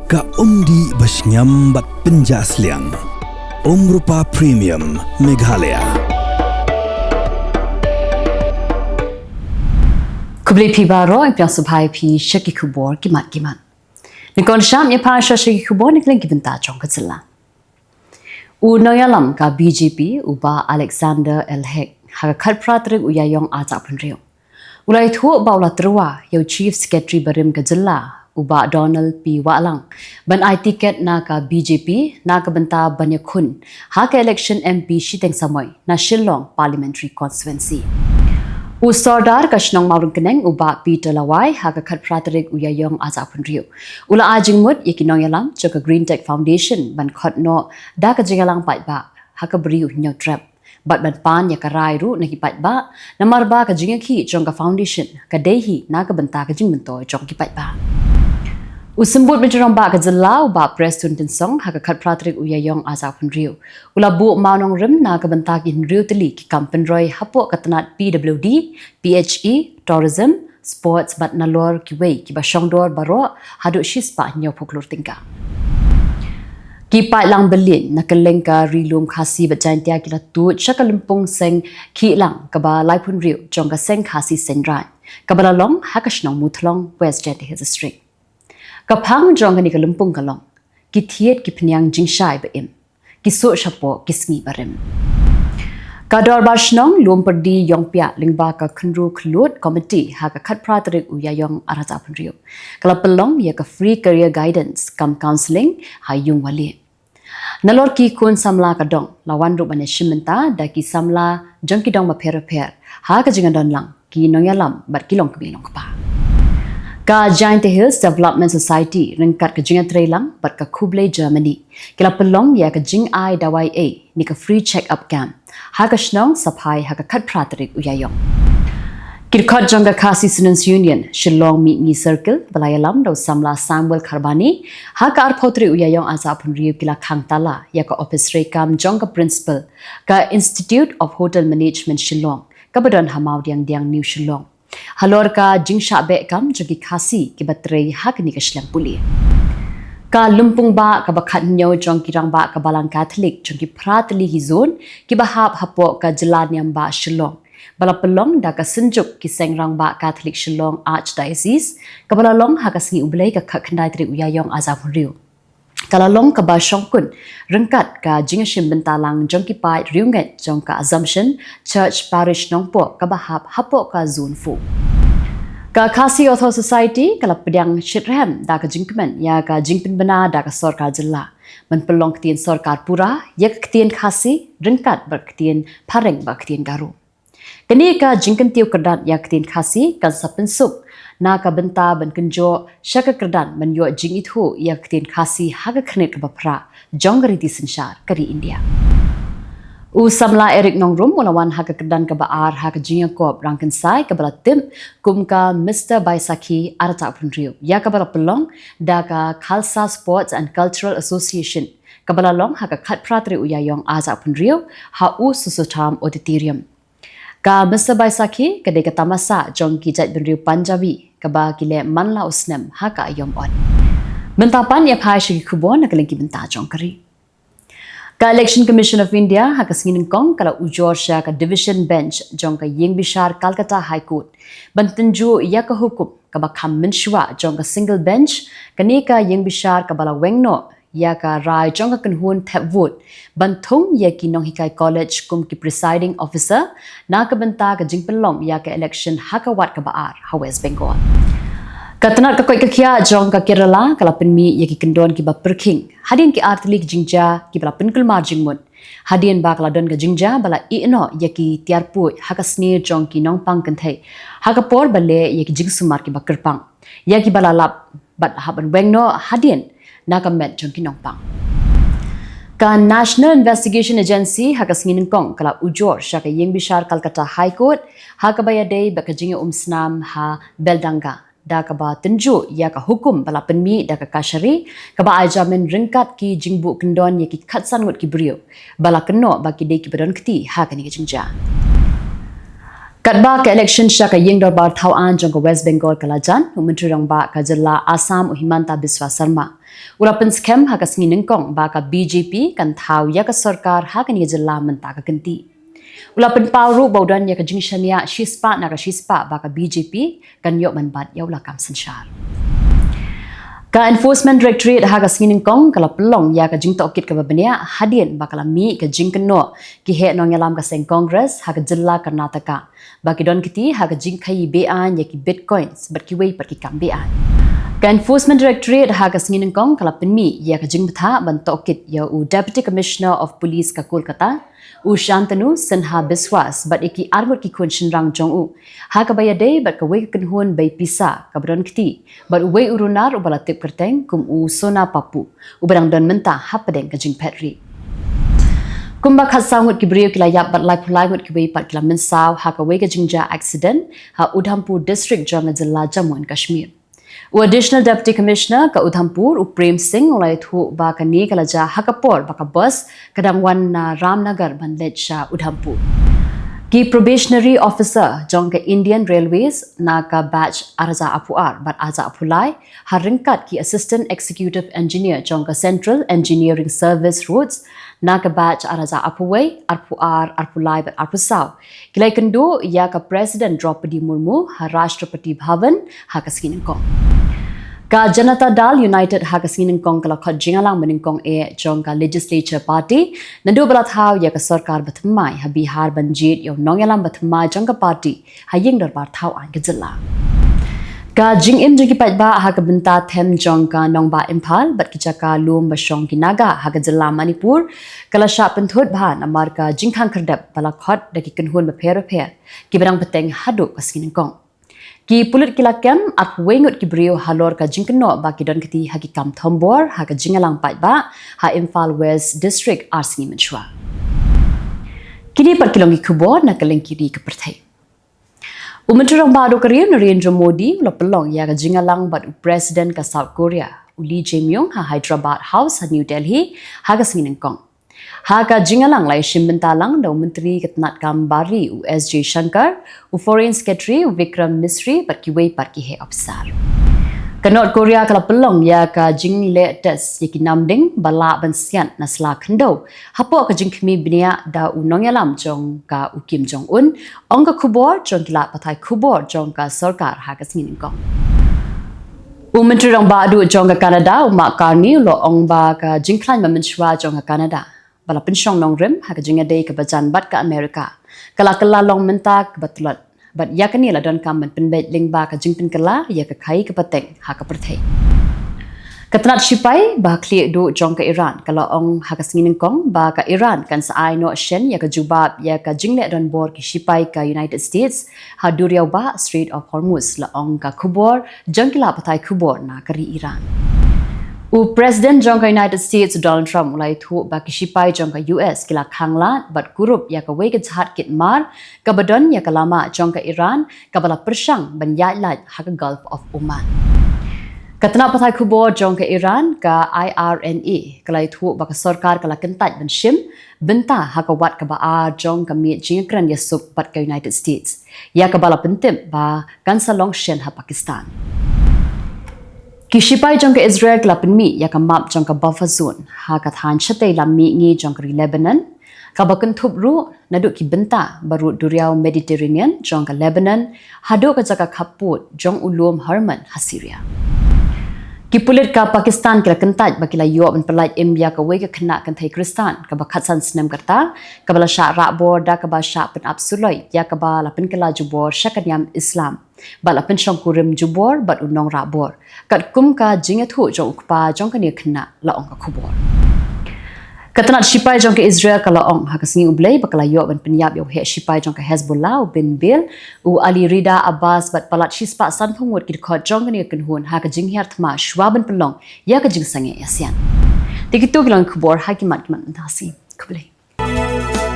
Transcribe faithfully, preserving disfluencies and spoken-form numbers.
Ka umdih ba shngiam bad pynjah sliang. Umrupa Premium Meghalaya. Khublei phi baroh, ngi pdiang sngewbha ïa phi sha ki khubor ki mat ki mat. Ngi kongsan ïa phi sha ki khubor na ka liang ki bynta jong ka jylla. U nongïalam ka B J P, u Bah Alexander L Hek, ha ka khatphra tarik u Ïaïong arhajar arphew hynriew, u la ïathuh ba u la tyrwa ïa u Chief Secretary barim ka jylla, u Bah Donald P Wahlang, ban ai tiket na ka B J P na ka bynta ban ïakhun ha ka election M P shiteng samoi na Shillong Parliamentary Constituency. U Sordar ka shnong Mawryngkneng, u Bah Peter Lawai, ha ka khatphra tarik u Ïaïong arhajar arphew hynriew, u la ai jingmut ïa ki nongïalam jong ka Green Tech Foundation ban khot noh da ka jingïalang paidbah ha ka briew Hynñiewtrep bad ban pan ïa ka rai ruh na ki paidbah, namar ba ka jingïakhih jong ka foundation ka dei hi na ka bynta ka jingmyntoi jong ki paidbah. U Symbud Myntri Rangbah ka jylla, u Bah Prestone Tynsong, ha ka khatphra tarik u Ïaïong arhajar arphew hynriew, u la buh mawnongrim na ka bynta ki hynriew tylli ki kam pynroi hapoh ka tnat P W D, P H E, Tourism, Sports bad nalor kiwei kiba shongdor baroh haduh shispah hynñiewphew klur tyngka. Ki paidlang byllieng na kylleng ka Ri Lum Khasi bad Jaiñtia ki la tuid sha ka lympung seng khihlang kaba laiphew hynriew jong ka Seng Khasi Seiñraij, kaba la long ha ka shnong Muthlong, West Jaintia Hills District. Ka phang jong kane ka lympung ka long: Ki thied ki phniang jingshai ba im, ki suh shapoh ki sngi barim. Ka Dorbar Shnong Lumpyrdi Ïongpiah lyngba ka Khynru Khyllood Committee, ha ka khatphra tarik u Ïaïong arhajar arphew hynriew, ka la pynlong ïa ka Free Career Guidance cum Counselling ha Ïungwalieh. Nalor ki khun samla ka dong, la wan ruh ban ïashim bynta da ki samla jong ki dong bapher bapher ha ka jingdon lang ki nongïalam bad ki longkmie longkpa. Ka Jaiñtia Hills Development Society ryngkat ka jingïatreilang bad ka Khublei Germany, ki la pynlong ïa ka jingai dawai ei ne ka free check up camp ha ka shnong Saphai ha ka khatphra tarik u Ïaïong. Ki dkhot jong ka Khasi Students Union Shillong Mihngi Circle, ba la ïalam da u samla Samuel Kharbani, ha ka arphew tarik u Ïaïong arhajar arphew hynriew ki la khang tala ïa ka ophis treikam jong ka Principal ka Institute of Hotel Management Shillong, kaba don ha Mawdiangdiang, New Shillong, halor ka jingshah beh kam jong ki Khasi kiba trei ha kane ka shlem pule. Ka lympung bah kaba khathynñiew jong ki rangbah ka Balang Katholik jong ki phra tylli ki zone kiba hap hapoh ka jylla niam bah Shillong, ba la pynlong da ka Synjuk ki Seng Rangbah Katholik Shillong Archdiocese, kaba la long ha ka sngi U Blei ka khatkhyndai tarik u Ïaïong arhajar arphew hynriew, ka la long kaba shongkun ryngkat ka jingïashim bynta lang jong ki paid riewngeit jong ka Assumption Church Parish Nongpoh kaba hap hapoh ka Zone four. Ka Khasi Authors' Society ka la pdiang shitrhem da ka jingkmen ïa ka jingpynbna da ka sorkar jylla ban pynlong ktien sorkar pura ïa ka ktien Khasi ryngkat bad ka ktien phareng bad ka ktien Garo. Kane ka jingkyntiew kyrdan ïa ka ktien Khasi kan sa pynsuk na ka bynta ban kynjoh sha ka kyrdan ban ïoh jingithuh ïa ka ktien Khasi ha ka khyrnit kaba phra jong ka riti synshar ka ri India. U samla Eric Nongrum u la wan ha ka kyrdan kaba ar ha ka jingïakop rangkynsai kaba la tip kum ka Mister Baisakhi arhajar arphew hynriew, ïa kaba la pynlong da ka Khalsa Sports and Cultural Association, kaba la long ha ka khatphra tarik u Ïaïong arhajar arphew hynriew ha U Soso Tham Auditorium. Ka Mister Baisakhi ka dei ka tamasa jong ki jaitbynriew Punjabi kaba ki leh man la u snem ha ka aïom ot. Mynta pat ïa phi sha ki khubor na ka liang ki bynta jong ka ri. Ka Election Commission of India ha ka sngi nyngkong ka la ujor sha ka Division Bench jong ka Ïingbishar Calcutta High Court ban tynjuh ïa ka hukum kaba kham mynshuwa jong ka Single Bench, kane ka ïingbishar kaba la weng noh ïa ka rai jong ka kynhun thep vote ban thung ïa ki nonghikai college kum ki presiding officer na ka bynta ka jingpynlong ïa ka election ha ka wad kaba ar ha West Bengal. Ka tnat ka koit ka khiah jong ka Kerala ka la pynmih ïa ki kyndon kiba pyrkhing hadien ki artylli ki jingjia kiba la pynkulmar jingmut, hadien ba ka la don ka jingjia ba la ïeh noh ïa ki tiar puid ha ka snier jong ki nongpang kynthei ha ka por ba leh ïa ki jingsumar kiba kyrpang ïa kiba la lap bad hap ban weng noh hadien na ka met jong ki nongpang. Ka National Investigation Agency ha ka sngi nyngkong ka la ujor sha ka Ïingbishar Calcutta High Court ha kaba ïadei bad ka jingïaumsnam ha Beldanga, da kaba tynjuh ïa ka hukum ba la pynmih da ka kashari kaba ai jamin ryngkat ki jingbuh kyndon ïa ki khatsan ngut ki briew ba la kynnoh ba ki dei kiba don kti ha kane ka jingjia. Katba ka election sha ka Ïing Dorbar Thaw Aiñ jong ka West Bengal ka la jan, u Myntri Rangbah ka jylla Assam u Himanta Biswa Sarma u la pynskhem ha ka sngi nyngkong ba ka B J P kan thaw ïa ka sorkar ha kane ka jylla mynta ka kynti. U la pynpaw ruh ba u don ïa ka jingshaniah shispah na ka shispah ba ka B J P kan ïoh ban bat ïa u lakam synshar. Ka Enforcement Directorate ha ka sngi nyngkong ka la pynlong ïa ka jingtohkit kaba bniah hadien ba ka la mih ka jingkynnoh ki heh nongïalam ka seng Congress ha ka jylla Karnataka ba ki don kti ha ka jingkhaïi be-aiñ ïa ki bitcoins bad kiwei pat ki kam be-aiñ. Ka Enforcement Directorate ha ka sngi nyngkong ka la pynmih ïa ka jingbthah ban tohkit ïa u Deputy Commissioner of Police ka Kolkata, u Shantanu Sinha Biswas, bad ïa ki arngut ki khun shynrang jong u, ha kaba ïadei bad kawei ka kynhun bei pisa kaba don kti bad uwei u runar uba la tip kyrteng kum u Sona Pappu, uba dang don mynta hapdeng ka jingphet rieh. Kumba khatsaw ngut ki briew ki la ïap bad laiphew lai ngut kiwei pat ki la mynsaw ha kawei ka jingjia accident ha Udhampur District jong ka jylla Jammu and Kashmir. U Additional Deputy Commissioner ka Udhampur, u Prem Singh, u la ïathuh ba kane ka la jia ha ka por ba ka bus ka dang wan na Ramnagar ban leit sha Udhampur. Ki probationary officer jong ka Indian Railways na ka batch ar hajar arphew ar bad ar hajar arphew lai ha ryngkat ki Assistant Executive Engineer jong ka Central Engineering Service Roads na ka batch ar hajar arphew wei, arphew ar, arphew lai bad arphew saw ki la ïakynduh ïa ka President Droupadi Murmu ha Rashtrapati Bhavan ha ka sngi nyngkong. Ka Janata Dal United ha ka sngi nyngkong ka la khot jingïalang banyngkong eh jong ka Legislature Party naduh ba la thaw ïa ka sorkar bathymmai ha Bihar ban jied ïa u nongïalam bathymmai jong ka party ha Ïing Dorbar Thaw Aiñ ka jylla. Ka jingim jong ki paidbah ha ka bynta them jong ka nongbah Imphal bad ki jaka lum ba shong ki Naga ha ka jylla Manipur ka la shah pynthut bha namar ka jingkhang khyrdep ba la khot da ki kynhun bapher bapher kiba dang bteng haduh ka sngi nyngkong. Ki pulit ki la kem arphew wei ngut ki briew halor ka jingkynnoh ba ki don kti ha ki kam thombor ha ka jingïalang paidbah ha Imphal West District ar sngi mynshuwa. Kine pat ki long ki khubor na ka lyngkiri ka pyrthei. U Myntri Rangbah duh ka ri u Narendra Modi u la pynlong ïa ka jingïalang bad u President ka South Korea, u Lee Jae-myung, ha Hyderabad House ha New Delhi ha ka sngi nyngkong. Ha ka jingïalang la ïashim bynta lang da u Myntri ka tnat kam bar ri u S Jaishankar, u Foreign Secretary u Vikram Misri bad kiwei pat ki heh ophisar. Ka North Korea ka la pynlong ïa ka jingleh test ïa ki namding ba lah ban siat na sla khyndew hapoh ka jingkhmih bniah da u nongïalam jong ka u Kim Jong Un, ong ka khubor jong ki lad pathai khubor jong ka sorkar ha ka sngi nyngkong. U Myntri Rangbah duh jong ka Canada u Mark Carney u la ong ba ka jingkhlaiñ ba mynshuwa jong ka Canada ba la pynshong nongrim ha ka jingïadei kaba jan bad ka America ka la kylla long mynta kaba tlot bad ïa kane la donkam ban pynbeit lyngba ka jingpynkylla ïa ka khaïi ka pateng ha ka pyrthei. Ka tnat shipai ba khlieh duh jong ka Iran ka la ong ha ka sngi nyngkong ba ka Iran kan sa ai noh shen ïa ka jubab ïa ka jingleh donbor ki shipai ka United States ha duriaw bah Strait of Hormuz, la ong ka khubor jong ki lad pathai khubor na ka ri Iran. U President jong ka United States u Donald Trump u la ïathuh ba ki shipai jong ka U S ki la khanglad bad kurup ïa kawei ka jahaj kit mar kaba don ïa ka lama jong ka Iran kaba la pyrshang ban ïaid lait ha ka Gulf of Oman. Ka tnat pathai khubor jong ka Iran ka I R N A ka la ïathuh ba ka sorkar ka la kyntait ban shim bynta ha ka wat kaba ar jong ka miej jingïakren ïasuk bad ka United States, ïa kaba la pyntip ba kan sa long shen ha Pakistan. Ki shipai jong ka Israel ki la pynmih ïa ka map jong ka buffer zone ha ka thaiñ shatei lam mihngi jong ka ri Lebanon, kaba kynthup ruh naduh ki bynta barud duriaw Mediterranean jong ka Lebanon haduh ka jaka khappud jong u lum Hermon ha Syria. Ki pulit ka Pakistan ki la kyntait ba ki la ïoh ban pyllait im ïa kawei ka khynnah kynthei Khristan kaba khatsan snem ka rta, kaba la shah rah bor da kaba shah pynap suloi ïa kaba la pynkylla jubor sha ka niam Islam bad la pynshong kurim jubor bad u nongrah bor, katkum ka jingïathuh jong u kpa jong kane ka khynnah, la ong ka khubor. Ka tnat shipai jong ka Israel ka la ong ha ka sngi U Blei ba ka la ïoh ban pynïap ïa u heh shipai jong ka Hezbollah u Binbir, u Ali Rida Abbas bad palat shispah sanphew ngut ki dkhot jong kane ka kynhun ha ka jinghiar thma shuwa ban pynlong ïa ka jingsangeh ïasian. Te kito ki long ki khubor ha ki mat ki mat mynta ka sngi. Khublei.